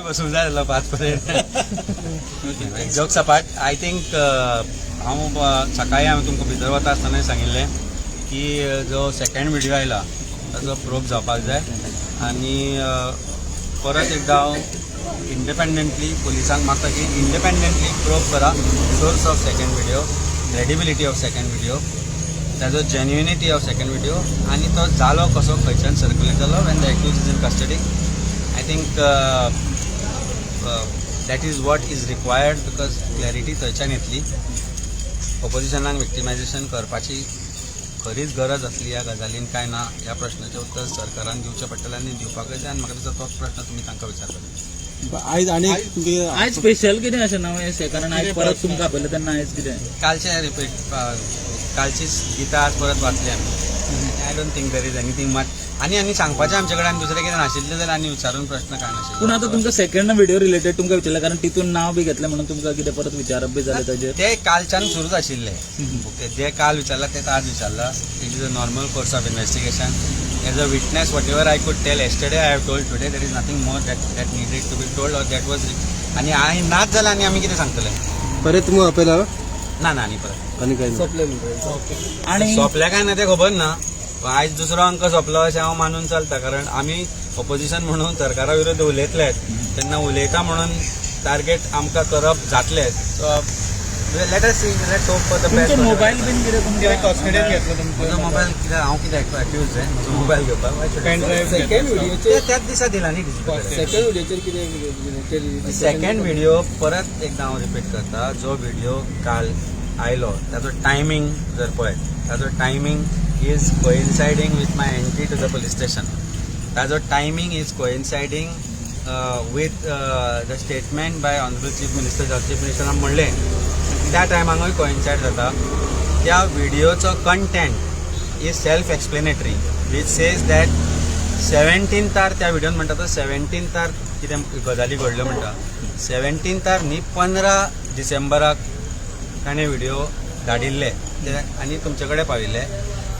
बसूंक जाय जाल्लो पांच पर्यंत. जोक्स अपार्ट, I think हांव सकाळी हांवें तुमकां भितर वता आसतना सांगिल्लें की जो सेकंड व्हिडियो आयला ताचो प्रोब जावपाक जाय आनी परत एकदां हांव इंडिपेंडंटली पुलिसांक मागता की इंडिपेंडंटली प्रोब करा source of second video, credibility of second video, ताजो जेन्युनिटी ऑफ सेकंड व्हिडियो आनी तो जालो कसो, खंयच्यान सर्क्युलेट जालो, when the accused is in custody. I think that is what is required because clarity थंयच्यान येतली. ऑपोजिशनाक विक्टिमायझेशन करपाची खरीच गरज आसली ह्या गजालीन काय ना, ह्या प्रश्नाचें उत्तर सरकारान दिवचें पडटलें आनी दिवपाकच जाय आनी म्हाका दिसता तोच प्रश्न तुमी तांकां विचारतले. आयज आनी तुमगे आयज स्पेशल कितें अशें नवें अशें? कारण आयज परत तुमकां आपयलें तेन्ना आयज कितें? कालचें रिपीट, कालचीच गीता आज परत वाचली आमी. I don't think there is anything much आनी आनी सांगपाचें आमचे कडेन. आनी दुसरें कितें नाशिल्लें जाल्यार आनी विचारून प्रश्न काय नाशिल्लो. पूण आतां तुमकां सेकंड व्हिडिओ रिलेटेड तुमकां विचारलें, कारण तितून नांव बी घेतलें म्हणून तुमकां कितें परत विचारप बी जालें ताजेर? ते कालच्यान सुरूच आशिल्ले. ओके, जे काल विचारला तेच आज विचारला. It is a normal course of investigation. As a witness, whatever I could tell yesterday, I have told today. There is nothing more that needed to be told or that was आनी आनी नाच जाल्यार आनी आमी कितें सांगतले? परत तुमकां आपयला? ना ना, आनी परत आनी काय ना? आनी सोंपल्या काय ना तें खबर ना. आयज दुसरो अंक सोंपलो अशें हांव मानून चलता, कारण आमी ऑपोजिशन म्हणून सरकारा विरुद्ध उलयतले तेन्ना उलयता म्हणून टार्गेट आमकां करप जातलें. So let us see, let's hope for the best. तुमचो मोबायल बीन कितें तुमकां कस्टडीत घेतलो? म्हजो मोबायल कित्याक? हांव कित्याक अक्यूज? म्हजो मोबायल घेवपाक सेकंड व्हिडिओचेर त्याच दिसा दिला न्ही DGP. सेकंड व्हिडिओचेर कितें? सेकंड व्हिडिओ परत एकदां हांव रिपीट करता, जो व्हिडिओ काल आयलो ताचो टायमींग जर पळयत, ताचो timing is coinciding with my entry to the police station. ताचो timing is coinciding with the statement by honourable Chief Minister. Chief मिनिस्टरान म्हणलें त्या टायमांकूय कोइन्सायड जाता. त्या व्हिडिओचो content is self explanatory, which says that 17थार, त्या व्हिडिओन म्हणटा तो 17थार कितें गजाली घडल्यो म्हणटा. 17थार न्ही, 15 डिसेंबराक ताणें व्हिडिओ धाडिल्ले ते आनी तुमचे कडेन पाविल्ले.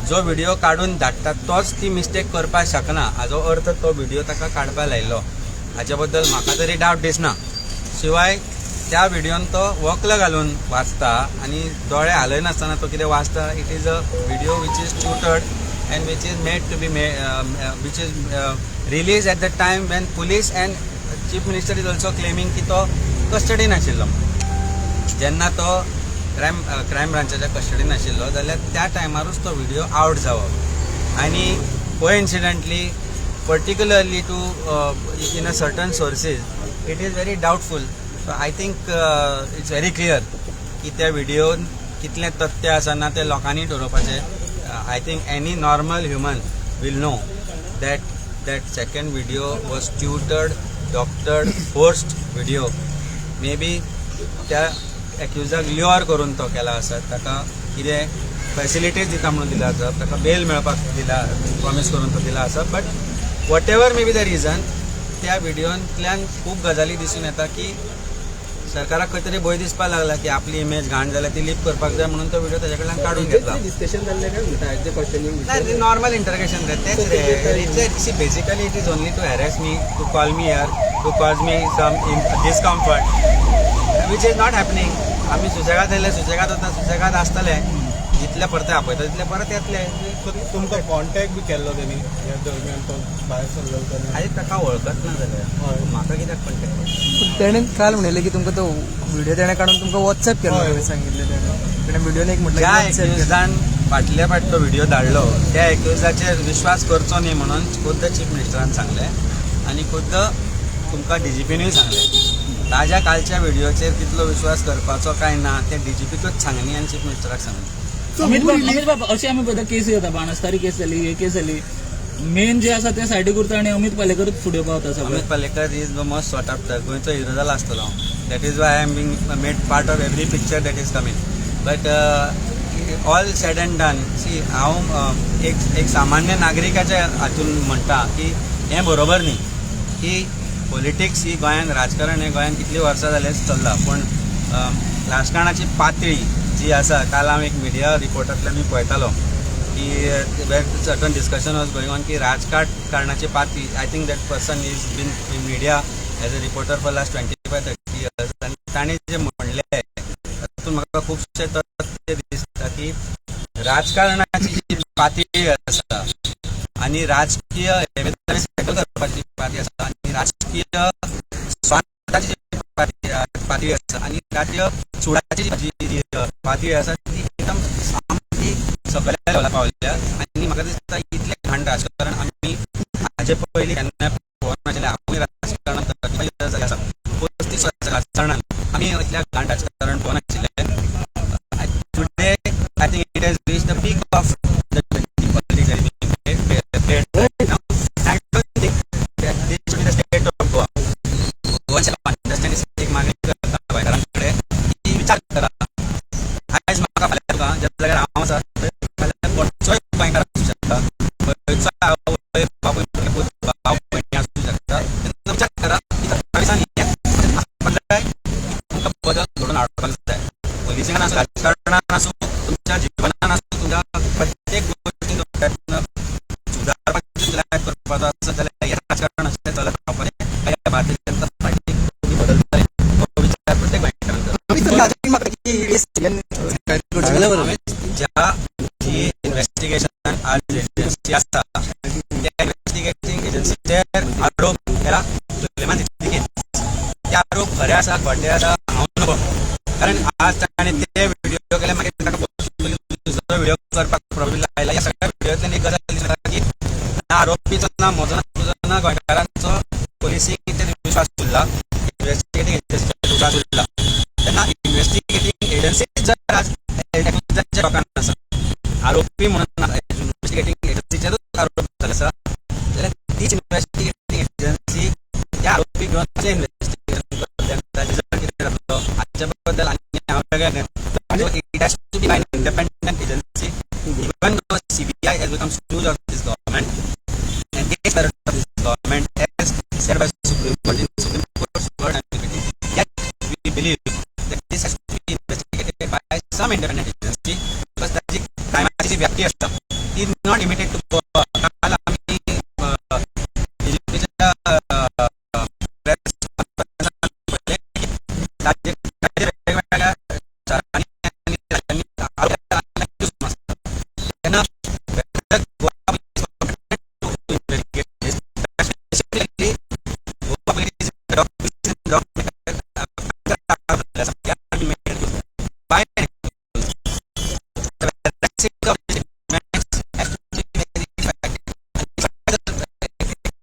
जो व्हिडिओ काडून धाडटा तोच ती मिस्टेक करपाक शकना. हाजो अर्थ तो व्हिडिओ ताका काडपाक लायिल्लो हाचे बद्दल म्हाका तरी डावट दिसना. शिवाय त्या व्हिडियोन तो वक्ल घालून वाचता आनी दोळे हालयनासतना तो कितें वाचता. It is a video which is tutored and which is made to be which is release at the time when police and Chief Minister is also claiming की तो कस्टडीन आशिल्लो. जेन्ना तो क्रायम ब्रांचाच्या कस्टडीन आशिल्लो जाल्यार त्या टायमारूच तो व्हिडिओ आवट जावप आनी coincidentally, particularly to in a certain sources, it is very doubtful. So I think it's very clear की त्या व्हिडिओन कितलें तथ्य आसा ना तें लोकांनी ठरोवपाचें. I think any normal human will know that that second video was tutored, doctored, forced video. Maybe त्या एक्युजाक ल्युअर करून तो केला आसत, ताका कितें फॅसिलिटीज दिता म्हणून दिला आसत, ताका बेल मेळपाक दिला प्रॉमीस करून तो दिला आसत. But whatever may be the reason, त्या व्हिडियोंतल्यान खूब गजाली दिसून येता की सरकाराक खंय तरी भंय दिसपाक लागला की आपली इमेज घाण जाल्या, ती लिप करपाक जाय म्हणून तो व्हिडिओ ताच्या कडल्यान काडून घेतला. डिस्कशन जाल्लें काय म्हणटा आयज क्वेश्चनिंग? नाही, नॉर्मल इंटरोगेशन रे, तेच रे. It's see, basically it is only to harass me, to call me here, to cause me some discomfort, which is not happening. आमी सुसेगाद येयले, सुसेगाद वता, सुसेगाद आसतले. जितले परते आपयता तितले परत येतले. तुमकां कॉन्टॅक्ट बी केल्लो तेणी ह्या दरम्यान, तो भायर सरलो तेन्ना? आनी ताका वळखत ना जाल्यार म्हाका कित्याक कॉन्टॅक्ट? पूण तेणें काल म्हणिल्लें की तुमकां तो व्हिडिओ तेणें काडून तुमकां वॉट्सॅप केलो म्हणून सांगिल्लें तेणें. तेणें व्हिडिओन एक म्हटलें ज्या वॉट्सॅप केलो. एक्युजान फाटल्या फाट तो व्हिडिओ धाडलो त्या एक्युजाचेर विश्वास करचो न्ही म्हणून खुद्द चीफ मिनिस्टरान सांगलें आनी खुद्द तुमकां डीजीपीनूय सांगलें. ताज्या कालच्या व्हिडिओचेर कितलो विश्वास करपाचो काय ना तें डीजीपीकूच सांगली आनी चीफ मिनिस्टराक सांगली. अमित बाब, अमित बाब, अशें आमी पळयता, केसी जाता, बाणस्तारी केस जाली, हे केस जाली, मेन जे आसा ते सायडीक उरता आनी अमित पालेकरूच फुडें पावता सगळें. Amit Palekar is the most sought after. गोंयचो हिरो जाला आसतलो. That is why I am being made part of every picture that is coming. But all said and done, see, हांव एक एक सामान्य नागरिकाच्या हातून म्हणटा की हें बरोबर न्ही की पॉलिटिक्स ही गोंयांत, राजकारण हें गोंयांत कितलीं वर्सां जालें चल्लां, पूण राजकारणाची पातळी जी आसा, काल हांव एक मिडिया रिपोर्टांतल्यान पळयतालो की where certain discussion was going on की राजकारणाची पातळी, I think that person is been in media. as a reporter for last 25-30 years आनी ताणें जें म्हणलें तातूंत म्हाका खुबशें तथ्य दिसता की राजकारणाची जी पातळी आसा आनी राजकीय सेटल करपाची पातळी आसा आनी राजकीय स्वार्थाची जी पातळी आसा आनी राजकीय सुडाची जी पातळी आसा ती एकदम सामकी सकयल्या लेवला पावल्या. आनी म्हाका दिसता इतलें घाण राजकारण आमी हाजे पयलीं केन्ना पळोवंक नाशिल्लें. हांवूय राजकारणात 35 years जाले आसा, 35 वर्सां राजकारणान आमी इतल्या घाण राजकारण पळोवंक नाशिल्लें. Today I think it has reached the peak of the politics that is being played right now. I don't think that this should be the state of Goa. Goan understand एक मागणी करता गोंयकारां कडेन की विचार करा. आयज म्हाका, फाल्यां तुका, ज्या जाग्यार हांव आसा थंय फाल्यां खंयचोय गोंयकार आसूं शकता, खंयचोय आवय बापूय, पूत, भाव, भयणी आसूं शकता. तेन्ना विचार करा की थोड्या दिसांनी हें आसपाक जाय की तुमकां बदल घडोवन हाडपाक जाय. पोलिसिंगान आसूं, राजकारणान आसूं, तुमच्या जिवनान आसूं, तुमच्या प्रत्येक गोश्टीन प्रयत्न सुदारपाचे प्रयत्न करपाचो आसत जाल्यार हें राजकारण अशें चलत रावपाचें काय भारतीय जनता पार्टी तुमी बदलतले, हो विचार प्रत्येक गोंयकारान करा. हांवें ज्या जी इन्व्हेस्टिगेशन आज एजन्सी आसा, त्या इन्व्हेस्टिगेटींग एजन्सीचेर आरोप केला सुलेमान सिद्दीकीन. ते आरोप खरे आसा, खोटे आसा, हांव नकळो, कारण आज ताणें ते व्हिडिओ केले, मागीर ताका दुसरो व्हिडिओ करपाक प्रॉब्लेम आयला. ह्या सगळ्या व्हिडिओंतल्यान एक गजाल दिसता की ना आरोपीचो, ना म्हजो, ना तुजो, ना गोंयकारांचो पोलिसीचेर विश्वास उरला, इन्व्हेस्टिगेटींग एजन्सीचेर विश्वास उरला. तेन्ना इन्व्हेस्टिगेटींग एजन्सी जर आज लोकांना आसा, आरोपी म्हणून इन्व्हेस्टिगेटींग एजन्सीचेरूच आरोप जाले आसा, जाल्यार तीच इन्व्हेस्टिगेटींग एजन्सी त्या आरोपी घेवन कशें इन्व्हेस्टिगेशन करतले आनी ताचो रिजल्ट कितें जातलो, हाचे बद्दल आनी हांव वेगळें. It has to be by independent agency. Even though CBI has become stooge of this government and case of this government as said by Supreme Court, in Supreme Court's word I'm repeating, yet we believe that this has to be investigated by some independent agency, because ताची क्रायमाची जी व्याप्ती आसता ती not limited to Goa.